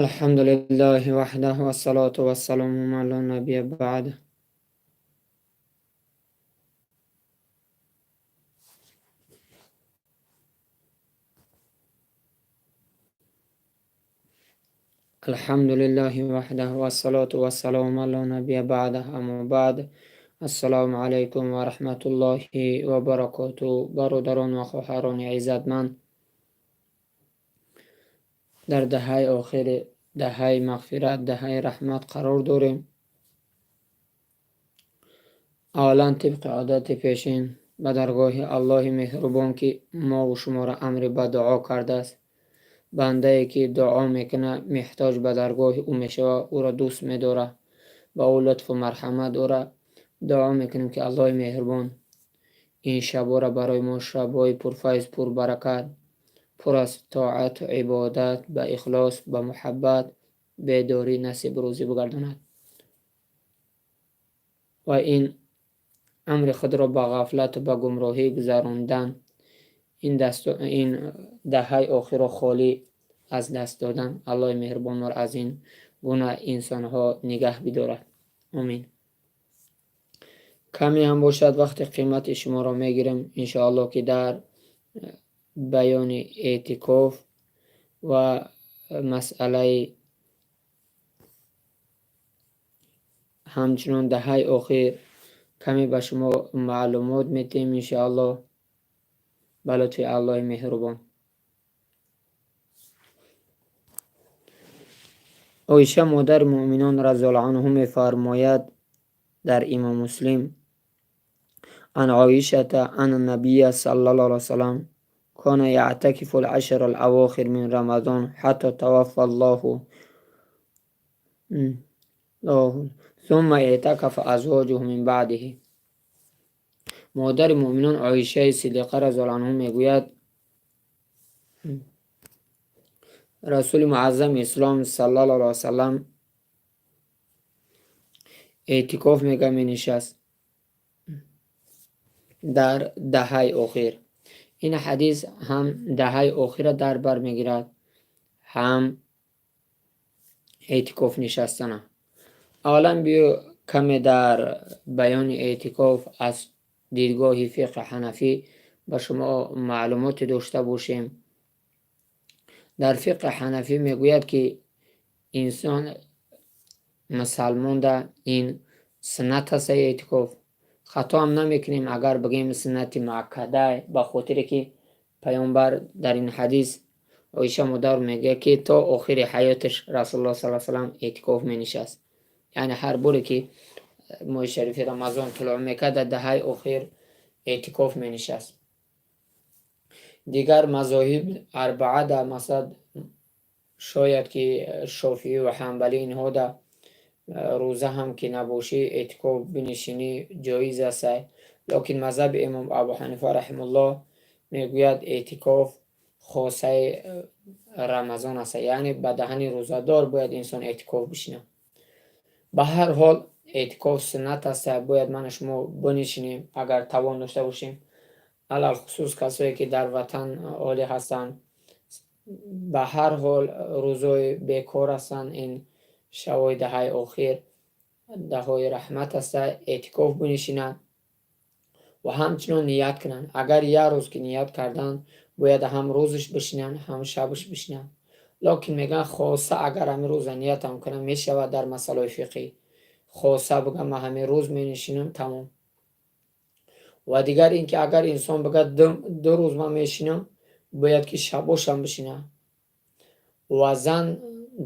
الحمد لله وحده والصلاة والسلام على لا نبي بعده. الحمد لله وحده والصلاة والسلام على لا نبي بعده، أما بعد. Ассалому алайкум ва раҳматуллоҳи ва баракоту. Бародарон ва хоҳарони иззатманд, дар даҳаи охири, даҳаи мағфират, даҳаи раҳмат қарор дорем. Аввалан, тибқи одати пешин, ба даргоҳи Аллоҳи меҳрубон, ки мову шуморо амри ба дуо кардааст, бандае ки дуо мекунад, меҳтоҷ ба даргоҳи ӯ мешавад, ӯро дӯст медорад, ба ӯ лутфу марҳамат дорад. Дуо мекунем, ки Аллоҳи меҳрубон ин шабҳоро барои мо шабҳои пурфайз, пурбаракат, пур аз тоату ибодат, ба ихлос, ба муҳаббат, бедорӣ насиб рӯзӣ бигардонад ва ин амри худро ба ғафлату ба гумроҳӣ гузарондан, ин даҳаи охирро холӣ аз даст додан, Аллоҳи меҳрубон моро аз ин гуна инсонҳо нигаҳ бидорад. Омин. Каме ҳам бошад, вақти қимати шуморо мегирем, иншоаллоҳ, ки дар баёни эътикоф ва масъалаи ҳамчунон даҳаи охир каме ба шумо маълумот медиҳем, иншоаллоҳ, ба лутфи Аллоҳи меҳрубон. Оиша, модари муъминон, разиаллоҳу анҳу мефармояд дар Имом Муслим: عن عائشة أن النبي صلى الله عليه وسلم كان يعتكف العشر الأواخر من رمضان حتى توفى الله ثم اعتكف أزواجه من بعده. Модари муъминон Оишаи Сидиқа разиаллоҳу анҳу мегӯяд: Расули муаззами ислом саллаллоҳу алайҳи васаллам эътикоф мега менишаст дар даҳаи охир. Ин ҳадис ҳам даҳаи охирро дар бар мегирад, ҳам эътикоф нишастана. Аввалан, биё каме дар баёни эътикоф аз дидгоҳи фиқҳи ҳанафӣ ба шумо маълумоте дошта бошем. Дар фиқҳи ҳанафӣ мегӯяд, ки инсон мусалмонда ин суннат аст эътикоф. Хато ҳам намекунем, агар бигӯем суннати муаккада, ба хотире ки паёмбар дар ин ҳадис, Оиша модар мегӯяд, ки то охири ҳаёташ Расулуллоҳ саллаллоҳу алайҳи васаллам эътикоф менишаст, яъне ҳар боре ки моҳи шарифи Рамазон тулӯъ мекард, дар даҳаи охир эътикоф менишаст. Дигар мазоҳиб арбаа да, масалан, шояд ки шофиӣ ва ҳанбалӣ, инҳо да рӯза ҳам ки набошӣ, эътикоф бинишинӣ ҷоиз аст. Лекин мазҳаби имом Абу Ҳанифа раҳимуллоҳ мегӯяд, эътикоф хосаи Рамазон аст, яъне ба даҳани рӯзадор бояд инсон эътикоф бишинад. Ба ҳар ҳол, эътикоф суннат аст, бояд ману шумо бинишинем, агар тавон дошта бошем, алалхусус касое ки дар ватан олӣ ҳастанд, ба ҳар ҳол рӯзои бекор ҳастанд. Ин шабҳои даҳаи охир даҳҳои раҳмат аста, эътикоф бинишинанд ва ҳамчунон ният кунанд. Агар як рӯз ки ният карданд, бояд ҳам рӯзаш бишинанд, ҳам шабаш бишинанд. Лекин мегӯянд, хоса агар ҳамин рӯза ниятам кунам, мешавад. Дар масъалаҳои фиқҳӣ хоса бигӯям, ман ҳамин рӯз менишинам, тамом. Ва дигар ин ки агар инсон бигӯяд, 2 рӯз ман мешинам, бояд ки шабошам бишинад. Ва зан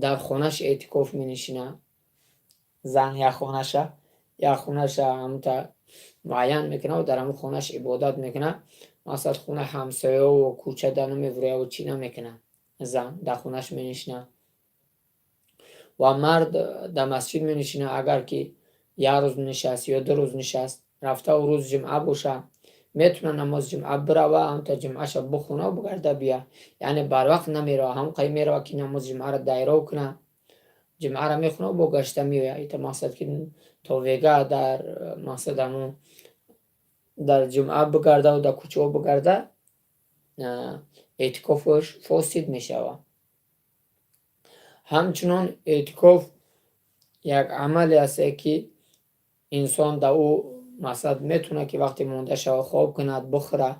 дар хонаш эътикоф менишинад. Зан як хонаша ҳамта муайян мекунад ва дар ҳамон хонаш ибодат мекунад. Масалан, хонаи ҳамсояву кӯчада намебурояд, чӣ намекунад, зан дар хонаш менишинад. Ва мард дар масҷид менишинад. Агар ки як рӯз нишаст ё 2 рӯз нишаст, рафта рӯзи ҷумъа боша, метавонад намози ҷумъа бирава, ҳамта ҷумъаша бихона, бигарда бия. Яъне барвақт намерава, ҳамон қай мерава, ки намози ҷумъаро дайров кунад, ҷумъаро мехона, бо гашта меояд. Ита мақсад ки то вега дар мақсад ҳамон дар ҷумъа бигарда, дар кӯчаҳо бигарда, эътикофаш фосид мешавад. Ҳамчунон эътикоф як амале аст, ки инсон дар ӯ мақсад метавонад, ки вақте монда шава, хоб кунад, бихӯра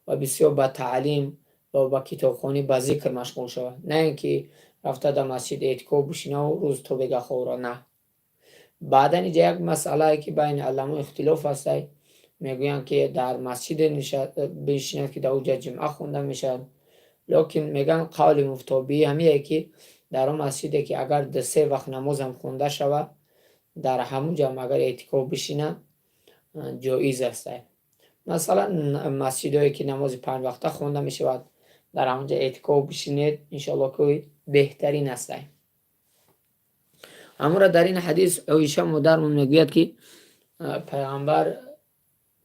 ва бисёр ба таълим ва ба китобхонӣ, ба зикр машғул шавад, на ин ки рафта дар масҷид эътикоф бишинаву рӯз то бега хобра. На, баъдан иҷа як масъалае, ки байни уламо ихтилоф ҳастай. Мегӯянд, ки дар масҷиде бишинад, ки дар оҷа ҷумъа хонда мешавад, лекин мегӯянд, қавли муфтобии ҳамие, ки дар он масҷиде, ки агар ду-се вақт намозам хонда шавад, дар ҳамун ҷам агар эътикоф бишинад, ҷоиз аст. Масалан, масҷидое, ки намози панҷвақта хонда мешавад, дар ҳамонҷа эътикоф бишинед, иншоалло, ки беҳтарин аст. Ҳамура дар ин ҳадис Оиша модармон мегӯяд, ки Пайғамбар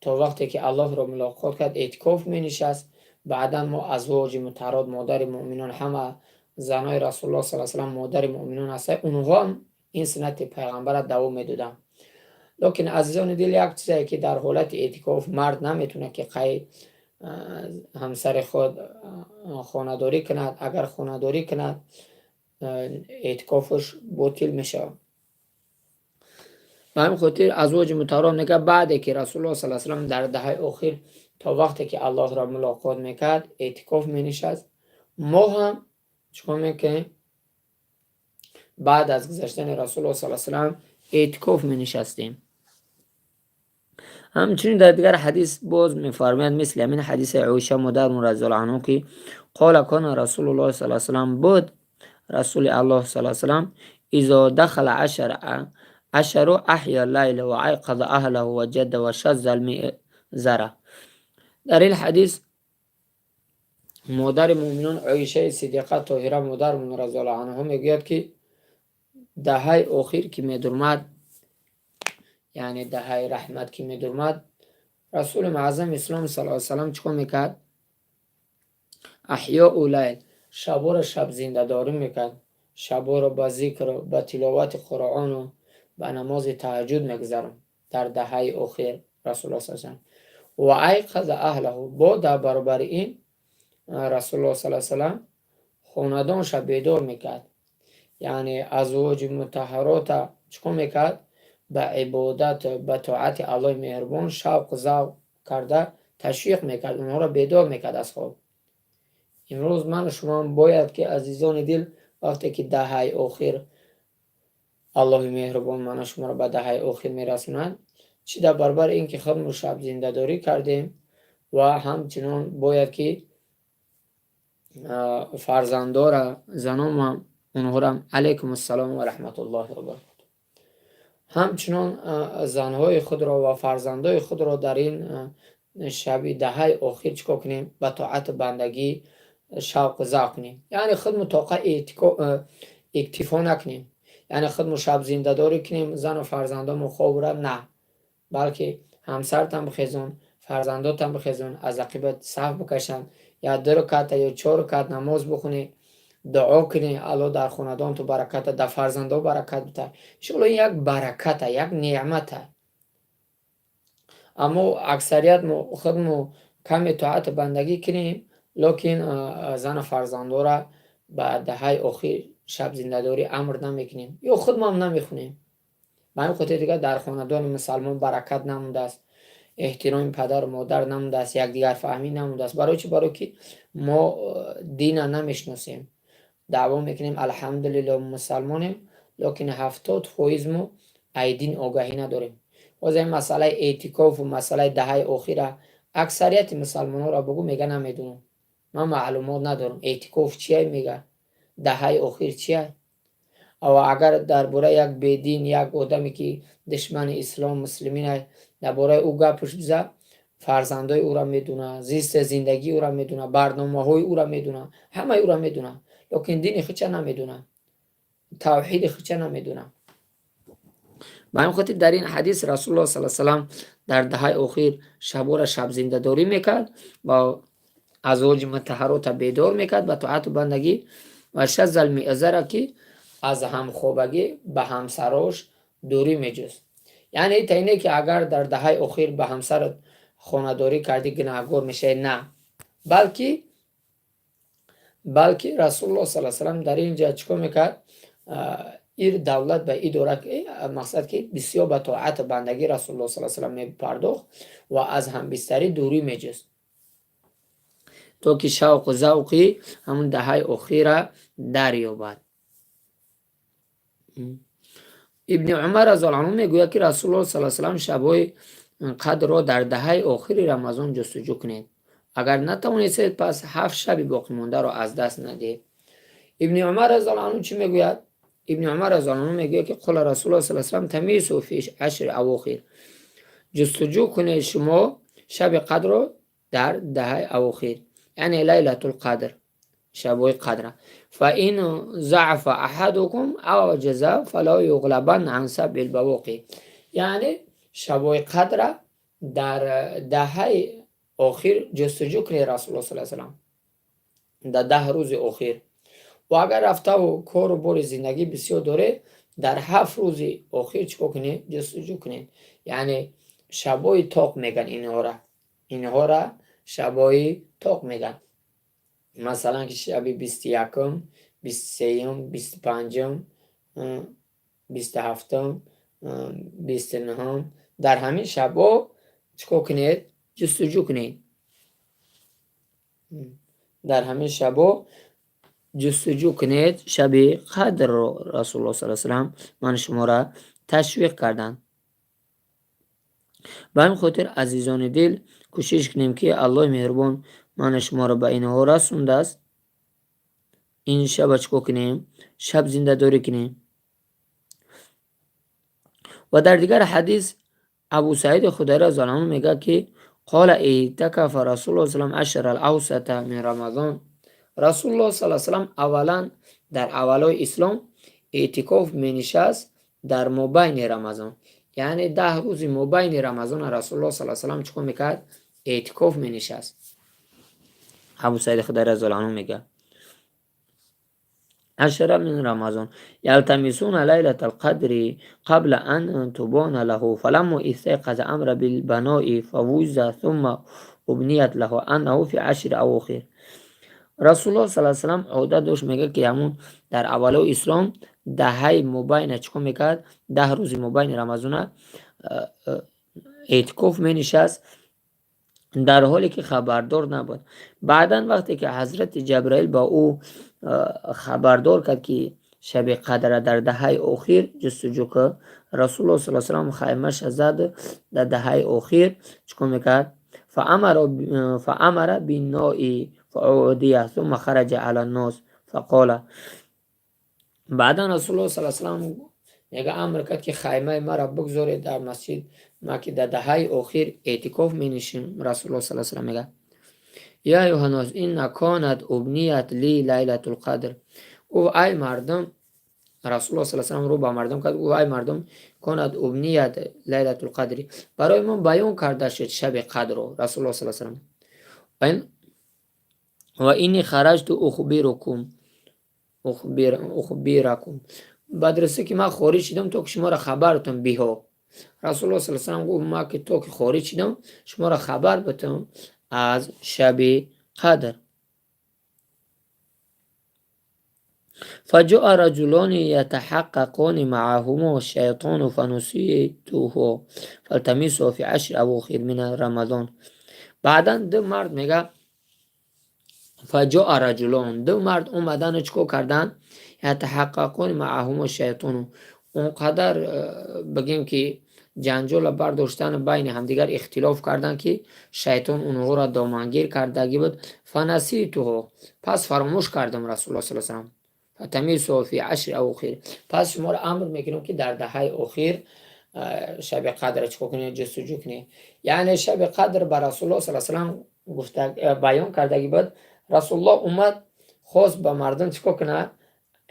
то вақте ки Аллоҳро мулоқот кард, эътикоф менишаст. Баъдан мо, азвоҷи мутаҳҳарот, модари муъминон, ҳама занои Расулуллоҳ са салам модари муъминон ҳастанд, онҳоам ин суннати Пайғамбарро давом медоданд. Лекин, азизони дил, як чизе, ки дар ҳолати эътикоф мард наметавонад, ки қай ҳамсари худ хонадорӣ кунад. Агар хонадорӣ кунад, эътикофаш ботил мешавад. Ба ҳамин хотир азвоҷи мутаҳҳарот мегӯяд, баъде ки Расулуллоҳ са салам дар даҳаи охир то вақте ки Аллоҳро мулоқот мекард, эътикоф менишаст, мо ҳам чӣ кор мекунем? Баъд аз гузаштани Расулуллоҳ са салам эътикоф менишастем. Ҳамчунин дар дигар ҳадис боз мефармояд, мисли ҳамин ҳадиси Оиша модармон разиаллоҳу анҳу, ки قال كان رسول الله صلى الله عليه وسلم, буд Расули Аллоҳ са салам, إذا دخل العشر أحيا الليل وأيقظ أهله وجد وشز المئزر. Дар ин ҳадис модари муъминон Оишаи Сидиқа Тоҳира модармон разиаллоҳу анҳу мегӯяд, ки даҳаи охир ки медурмад, яъне даҳаи раҳмат ки медурмад, Расули муаззами ислом са салам чӣ кор мекард? أحيا الليل, шаборо шабзиндадорӣ мекард, шаборо ба зикру ба тиловати Қуръону ба намози таҳаҷҷуд мегузаронд дар даҳаи охир Расулуллоҳ са салам. وأيقظ أهله, бо дар баробари ин Расулуллоҳ са салам хонадонша бедор мекард, яъне азвоҷи мутаҳҳарота чӣ кор мекард? Ба ибодат, ба тоати Аллоҳи меҳрубон шавқу завқ карда ташвиқ мекард, онҳоро бедор мекард аз хоб. Имрӯз ману шумоам бояд ки, азизони дил, вақте ки даҳаи охир, Аллоҳи меҳрубон ману шуморо ба даҳаи охир мерасонад, чӣ дар баробари ин ки худмон шабзиндадорӣ кардем ва ҳамчунон бояд ки фарзандора, занонам, онҳоро, алайкум ассалом ва раҳматуллоҳи ва баракоту, ҳамчунон занҳои худро ва фарзандои худро дар ин шаби даҳаи охир чӣ кор кунем? Ба тоату бандагӣ шавқу завқ кунем, яъне худмон тоқа иктифо накунем, яъне худмон шабзиндадорӣ кунем, зану фарзандонмон хобра на, балки ҳамсартам бихезон, фарзандотам бихезон, аз ақибат саф бикашанд, я ду раката ё чор ракат намоз бихонӣ, дуо кунӣ, Аллоҳ дар хонадонту бараката, дар фарзандо баракат бита. Иншоалло, ин як бараката, як неъмата. Аммо аксарият мо худмо каме тоату бандагӣ кунем, лекин зану фарзандора ба даҳаи охир шабзиндадорӣ амр намекунем ё худмоам намехонем. Ба ҳамин хотир дигар дар хонадони мусалмон баракат намондааст, эҳтироми падару модар намондааст, якдигарфаҳмӣ намондааст. Барои чӣ? Барое ки мо дина намешиносем. Даъво мекунем, алҳамдулилло, мусалмонем, лекин 70% мо ай дин огаҳӣ надорем. Боз ин масъалаи эътикофу масъалаи даҳаи охира аксарияти мусалмонҳоро бугӯ, мега: «Намедонам, ман маълумот надорам, эътикоф чия?» Мега: «Даҳаи охир чия?» Ва агар дар бораи як бедин, як одаме, ки душмани ислом, муслимин, дар бораи ӯ гапш биза, фарзандои ӯро медонад, зисти зиндагии ӯро медонад, барномаҳои ӯро медонад, ҳамаи ӯро медонад, лекин дини худша намедонад, тавҳиди худша намедонад. Ба ҳамин хотир дар ин ҳадис Расулуллоҳ са салам дар даҳаи охир шабора шабзиндадорӣ мекард ва азвоҷи мутаҳҳарота бедор мекард ба тоату бандагӣ ва شز المئزر, ки аз ҳамхобагӣ ба ҳамсарош дурӣ меҷуст. Яъне та ине ки агар дар даҳаи охир ба ҳамсарат хонадорӣ кардӣ, гунаҳгор мешавӣ, на, балки Расулуллоҳ са салам дар ин ҷа чӣ кор мекард? Ир давлат ба идора, мақсад ки бисёр ба тоату бандагӣ Расулуллоҳ саллаллоҳу алайҳи васаллам мепардохт ва аз ҳамбистарӣ дурӣ меҷуст, то ки шавқу завқи ҳамун даҳаи охира дарёбад. Ибни Умар разиаллоҳу анҳу мегӯяд, ки Расулуллоҳ саллаллоҳу алайҳи васаллам шабҳои қадрро дар даҳаи охири Рамазон ҷустуҷӯ кунед. Агар натавонистед, пас ҳафт шаби боқимондаро аз даст надиҳед. Ибни Умар разиаллоҳу анҳу чӣ мегӯяд? Ибни Умар разиаллоҳу анҳу мегӯяд, ки قال رسول الله صلى الله عليه وسلم التمسوا في عشر أواخر, ҷустуҷӯ кунед шумо шаби қадрро дар даҳаи авохир, яъне лайлатул қадр, шабҳои қадра. فإن ضعف أحدكم أو عجز فلا يغلبن عن السبع البواقي, яъне шабҳои қадра дар даҳаи охир ҷустуҷӯ кунед, Расулуллоҳ саллаллоҳу алайҳи васаллам, дар 10 рӯзи охир. Ва агар рафтаву кору бори зиндагӣ бисёр доред, дар 7 рӯзи охир чӣ кор кунед? Ҷустуҷӯ кунед. Яъне шабҳои тоқ мегӯянд инҳора, инҳора шабҳои тоқ мегӯянд. Масалан, ки шаби 21-ум, 23-юм, 25-ум, 27-ум, 29-ум, дар ҳамин шабҳо чӣ кор кунед? Ҷустуҷӯ кунед. Дар ҳамин шабҳо ҷустуҷӯ кунед шаби қадрро. Расулуллоҳ саллаллоҳу алайҳи васаллам ману шуморо ташвиқ карданд. Ба ҳамин хотир, азизони дил, кӯшиш кунем, ки Аллоҳи меҳрубон ману шуморо ба инҳо расондааст, ин шаба чӣ кор кунем? Шаб зиндадорӣ кунем. Ва дар дигар ҳадис Абу Саиди Хударӣ разиаллоҳу анҳу мегӯяд, ки قال اعتكف رسول الله صلى الله عليه وسلم العشر الأوسط من رمضان. Расулуллоҳ саллаллоҳу алайҳи васаллам аввалан дар аввалои ислом эътикоф менишаст дар мобайни Рамазон, яъне 10 рӯзи мобайни Рамазона Расулуллоҳ саллаллоҳу алайҳи васаллам чӣ кор мекард? Эътикоф менишаст. Абу Саиди Хударӣ разиаллоҳу анҳу мегӯяд: عشر من رمضان يلتمسون ليلة القدر قبل أن تبان له، فلما استيقظ أمر بالبناء فوجد ثم أبنيت له أنه في عشر أواخر. Расулуллоҳ саллаллоҳу алайҳи васаллам одат дошт, мегӯяд, ки ҳамун дар аввалои ислом даҳаи мобайна чӣ кор мекард? 10 рӯзи мобайни Рамазона эътикоф менишаст, дар ҳоле ки хабардор набуд. Баъдан вақте ки ҳазрати Ҷабраил ба ӯ хабардор кард, ки шаби қадра дар даҳаи охир ҷустуҷӯ кар, Расулуллоҳ саллаллоҳу алайҳи васаллам хаймаша зад, дар даҳаи охир чӣ кор мекард? فأمر بالناء فأعدي ثم خرج على الناس فقال. Баъдан Расулуллоҳ саллаллоҳу алайҳи васаллам мега амр кард, ки хаймаи маро бигзоред дар масҷид, ма ки дар даҳаи охир эътикоф менишим. Расулуллоҳ саллаллоҳу алайҳи васаллам мега: يا أيها الناس، إن كانت أبنيت لي ليلة القدر. Гуфт: ай мардум, Расулуллоҳ саллаллоҳу алайҳи васаллам рӯ ба мардум кард, гуфт: ай мардум, كانت أبنيت ليلة القدر, барои ман баён карда шуд шаби қадрро. Расулуллоҳ саллаллоҳу алайҳи васаллам: وإني خرجت أخبركم. Ба дурустӣ ки ман хориҷ шудам, то ки шуморо хабар битам بها. Расулуллоҳ саллаллоҳу алайҳи васаллам гуфт: ма ки то ки хориҷ шудам, шуморо хабар битам аз шаби қадр. فجاء رجلان يتحاققان معهما الشيطان فنسيته فالتمسوا في عشر أواخر من رمضان. Баъдан ду мард, мега, فجاء رجلان, ду мард омадану чӣ кор карданд? يتحاققان معهما الشيطان, он қадар бигем ки ҷанҷола бардоштану байни ҳамдигар ихтилоф карданд, ки шайтон онҳоро домангир кардагӣ буд. فنسيته, пас фаромӯш кардам. Расулуллоҳ саллаллоҳу алайҳи васаллам: فالتمسوا في عشر أواخر, пас шуморо амр мекунем, ки дар даҳаи охир шаби қадр чӣ кор кунед? Ҷустуҷӯ кунед. Яъне шаби қадр ба Расулуллоҳ саллаллоҳу алайҳи васаллам гуфта баён кардагӣ буд. Расулуллоҳ омад, хост ба мардум чӣ кор кунад?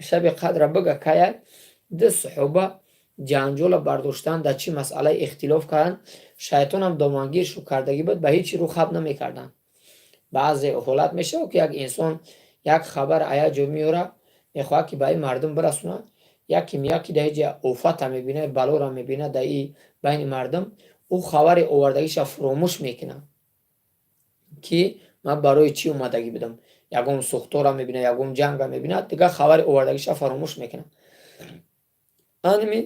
Шаби қадра бига кая. Ду саҳоба ҷанҷола бардоштан, дар чӣ масъалаи ихтилоф карданд, шайтонам домангир шу кардагӣ буд, ба ҳеҷ рӯ хаб намекарданд. Баъзе ҳолат мешавад, ки як инсон як хабар а як ҷо меёрад, мехоҳад, ки ба ин мардум бирасонад. Яке меяд, ки дар ҳеҷ офата мебинад, балоро мебинад дар и байни мардум, ӯ хабари овардагиша фуромӯш мекунад, ки ман барои чӣ омадагӣ будам. Ягон сӯхторро мебинад, ягон ҷангро мебинад, дигар хабари овардагиша фаромӯш мекунад. Анми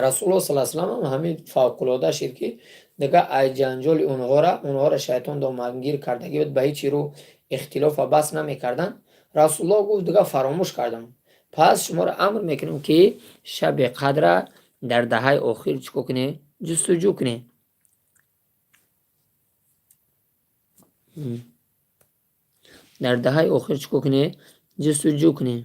Расулуллоҳ саллаллоҳу алайҳи васаллам ҳамин фавқулода шид, ки дига ай ҷанҷоли онҳоро шайтон домангир кардагӣ буд, ба ҳеҷ рӯ ихтилофа бас намекарданд. Расулуллоҳ гуфт: дига фаромӯш кардам, пас шуморо амр мекунем, ки шаби қадра дар даҳаи охир чӣ кор кунед? Ҷустуҷӯ кунед. Дар даҳаи охир чӣ кор кунед? Ҷустуҷӯ кунед.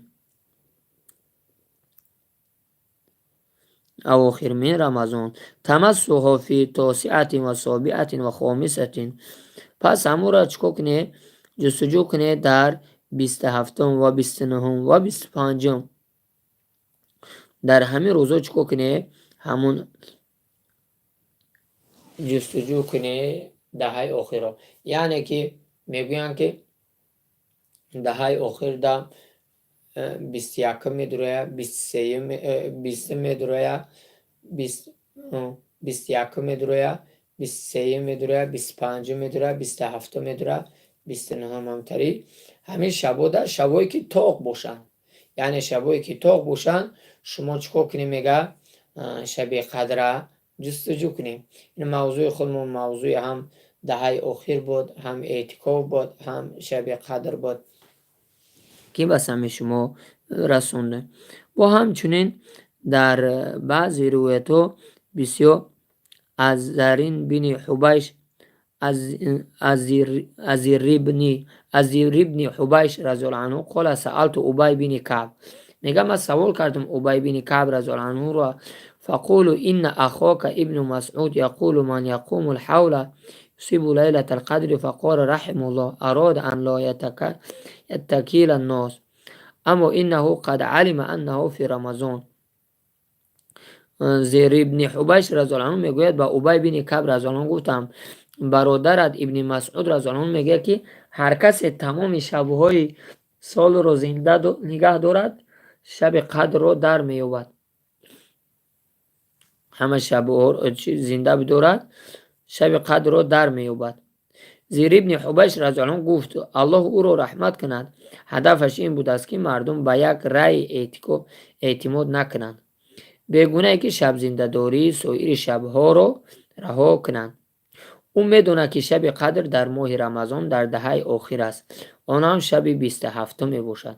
Авохир мин Рамазон тамассуҳо фи тосиатин ва собиатин ва хомисатин. Пас ҳамуро чӣ кор кунед? Ҷустуҷӯ кунед дар 27-ум ва 29-ум ва 25-ум. Дар ҳамин рӯзҳо чӣ кор кунед? Ҳамун ҷустуҷӯ кунед даҳаи охирро. Яъне ки мегӯянд, ки даҳаи охир да 21-м медурояд, 23-юм, 20-ум медурояд, 21-м медурояд, 23-юм медурояд, 25-ум медурояд, 27-ум медурояд, 29-ум ҳамтари. Ҳамин шабода шабое ки тоқ бошанд, яъне шабое ки тоқ бошанд, шумо чӣ кор кунед, мега, шаби қадра ҷустуҷӯ кунем. Ин мавзӯи худмон мавзӯи ҳам даҳаи охир буд, ҳам эътикоф буд, ҳам шаби қадр буд, ки ба самъи шумо расондем. Бо ҳамчунин дар баъзе ривоятҳо бисёр аз Зарин бини Ҳубайш, Азир ибни Ҳубайш разияллоҳу анҳу қола саалту Убай бини Каъб. Мега, ман савол кардам Убай бини Каъб разияллоҳу анҳуро: фақулу инна ахока ибну Масъуд яқулу ман яқуму лҳавла юсибу лайлата лқадри. Фақола раҳимаҳуллоҳ арода ан ло яттакила ннос, аммо иннаҳу қад алима аннаҳу фи Рамазон. Зер ибни Ҳубайш разияллоҳу анҳу мегӯяд: ба Убай бини Каъб разияллоҳу анҳу гуфтам: бародарат Ибни Масъуд разияллоҳу анҳу мегӯяд, ки ҳар касе тамоми шабҳои солро зинда нигаҳ дорад, шаби қадрро дар меёбад. Ҳама шабҳоро зинда бидорад, шаби қадрро дар меёбад. Зир ибни Ҳубайш разияллоҳу анҳу гуфт: Аллоҳ ӯро раҳмат кунад, ҳадафаш ин будааст, ки мардум ба як раъй эътимод накунанд, бегунае ки шабзиндадории соири шабҳоро раҳо кунанд. Ӯ медонад, ки шаби қадр дар моҳи Рамазон дар даҳаи охир аст, он ҳам шаби 27-ум мебошад.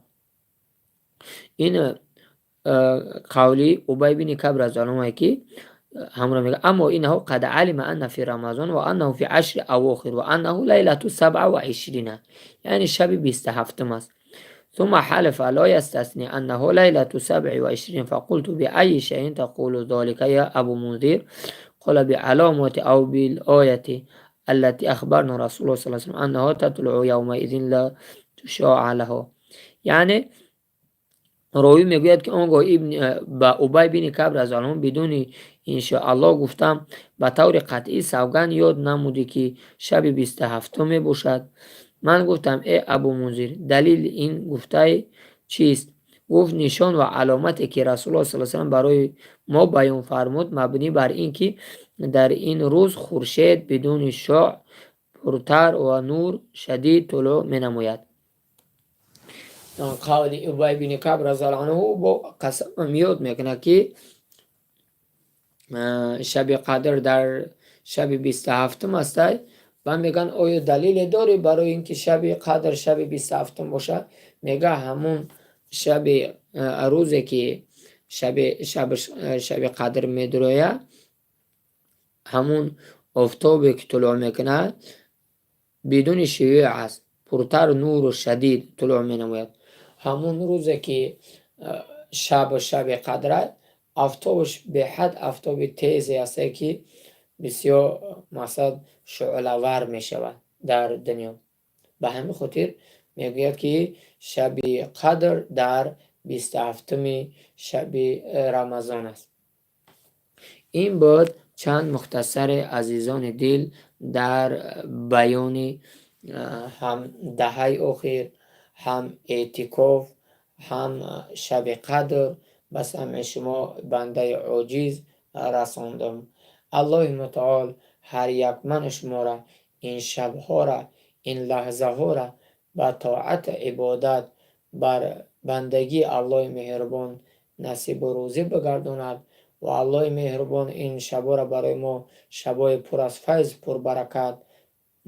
Ин қавли Убай бини Каъб разияллоҳу анҳу, ки ҳамро мега: аммо иннаҳу қад алима анна фи Рамазон ва аннаҳу фи ашри авохир ва аннаҳу лайлату сабъа ва ишрина, яъне шаби 27-ум аст. ثم حلف لا يستثني أنه ليلة 27. فقلت: بأي شيء تقول ذلك يا أبو منذر؟ قال: بعلامة أو بالآية التي أخبرنا رسول الله صلى الله عليه وسلم أنها تطلع يومئذ لا شعاع له. یعنی ровӣ мегӯяд, ки он гоҳ ба Убай бини Каъб разияллоҳу анҳу бидуни иншоаллоҳ гуфтам: ба таври қатъӣ савганд ёд намудӣ, ки шаби 27-ум мебошад? Ман гуфтам: э Абу Мунзир, далели ин гуфтаи чист? Гуфт: нишон ва аломате, ки Расулуллоҳ саллаллоҳу алайҳи васаллам барои мо баён фармуд, мабнӣ бар ин ки дар ин рӯз хуршед бидуни шуоъ пуртар ва нур шадид тулӯъ менамояд. Қавли Убай бини Каъб разияллоҳу анҳу бо қасамам ёд мекунад, ки шаби қадр дар шаби 27-ум астай. Ва мегӯянд: оё далеле дорӣ барои ин ки шаби қадр шаби 27-ум бошад? Мега, ҳамун шаби рӯзе ки шаби қадр медурояд, ҳамун офтобе ки тулӯъ мекунад, бидуни шуюъ аст, пуртар нуру шадид тулӯъ менамояд. Ҳамун рӯзе ки шаб шаби қадр аст, офтобаш беҳад офтоби тезе ҳасте, ки бисёр мақсад шӯълавар мешавад дар дунё. Ба ҳамин хотир мегӯяд, ки шаби қадр дар 27-уми шаби Рамазон аст. Ин буд чанд мухтасари, азизони дил, дар баёни ҳам даҳаи охир, ҳам эътикоф, ҳам шаби қадр ба самъи шумо бандаи оҷиз расондам. Аллоҳи мутаол ҳар як ману шуморо ин шабҳоро, ин лаҳзаҳоро ба тоату ибодат, бар бандагии Аллоҳи меҳрубон. Насибу рӯзӣ бигардонад ва Аллоҳи меҳрубон ин шаборо барои мо шабои пур аз файз, пурбаракат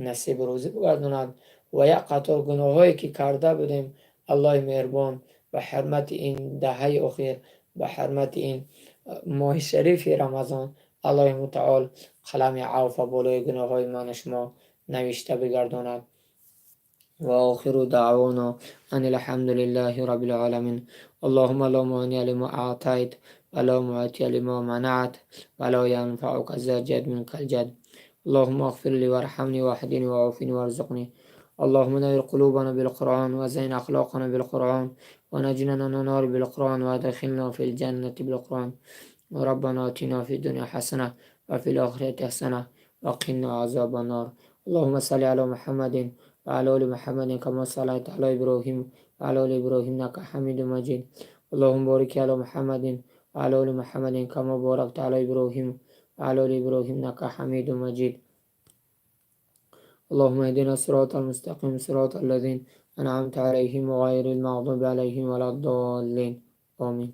насибу рӯзӣ бигардонад ва як қатор гуноҳҳое, ки карда будем, Аллоҳи меҳрубон ба ҳурмати ин даҳаи охир, ба ҳурмати ин моҳи шарифи Рамазон, Аллоҳи мутаол қалами авфа болои гуноҳҳои ману шумо навишта бигардонад. وآخر دعوانا أن الحمد لله رب العالمين. اللهم لا مانع لما أعطيت ولا معطي لما منعت ولا ينفع ذا الجد منك الجد. اللهم اغفر لي وارحمني واهدني وعافني وارزقني. اللهم نور قلوبنا بالقرآن وزين أخلاقنا بالقرآن ونجنا من النار بالقرآن وادخلنا في الجنة بالقرآن. ربنا آتنا في الدنيا حسنة وفي الآخرة حسنة وقنا عذاب النار. اللهم صل على محمد وعلى آل محمد كما صليت على إبراهيم وعلى آل إبراهيم إنك حميد مجيد. اللهم بارك على محمد وعلى آل محمد كما باركت على إبراهيم وعلى آل إبراهيم إنك حميد مجيد. اللهم اهدنا الصراط المستقيم، صراط الذين أنعمت عليهم غير المغضوب عليهم ولا الضالين. آمين.